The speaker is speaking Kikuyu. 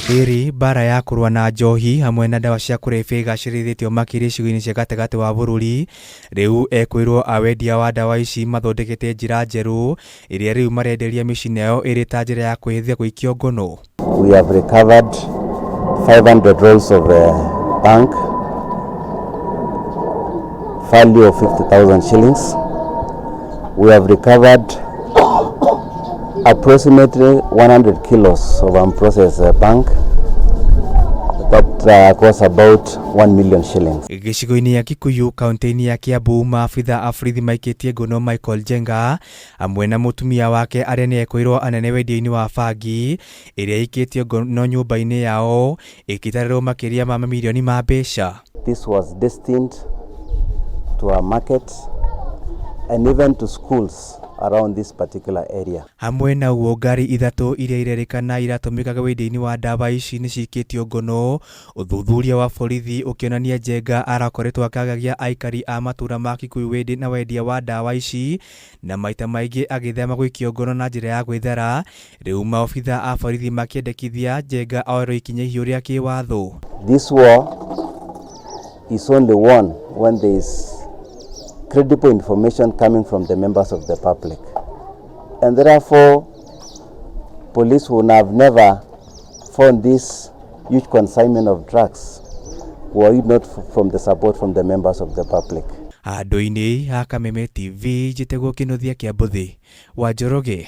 Rĩrĩ mbara ya kũrũa na njohi hamwe na ndawa cia kũrebia igacĩrithĩtio makĩria icigo-inĩ cia gatagatĩ wa bũrũri, rĩu ekwĩrwo a wendia wa ndawa ici mathondekete njĩra njerũ ĩrĩa rĩu marenderia mĩciĩ-inĩ yao ĩrĩ ta njĩra ya kwĩhĩthia gũikio ngono. We have recovered 500 rolls of bank value of 50,000 shillings. We have recovered approximately 100 kilos of unprocessed bank that costs about 1 million shillings. Gĩcigo-inĩ gĩa Kikuyu kaunti-inĩ ya Kiambu, maabitha a borithi maikĩtie ngono Michael Njenga hamwe na mũtumia wake arĩa nĩ ekwĩrwo anene wendia-inĩ wa bangi ĩrĩa ĩikĩtio ngono nyũmba-inĩ yao ĩkĩtarĩrwo makĩria ma mamirioni ma mbeca. This was destined to our market and even to schools around this particular area. Hamwe na ũguo, ngari ithatũ iria irerĩkana iratũmĩkaga wendia-inĩ wa ndawa ici nĩ cikĩtio ngono, ũthuthuria wa borithi ũkĩonania Njenga arakoretwo akagagia aikari a matũra ma Kikuyu wĩndĩ na wendia wa ndawa ici na maita maingĩ agĩthema gũikio ngono na njĩra ya gwĩthara. Rĩu maobitha a borithi makĩendekithia Njenga oerwo ikinya ihiũ rĩa kĩwatho. This war is only won when there is credible information coming from the members of the public. And therefore, police would have never found this huge consignment of drugs were it not from the support from the members of the public. Handũ-inĩ ha Kameme TV, njĩtagwo Kĩnuthia Kĩa Mbũthĩ wa Njoroge.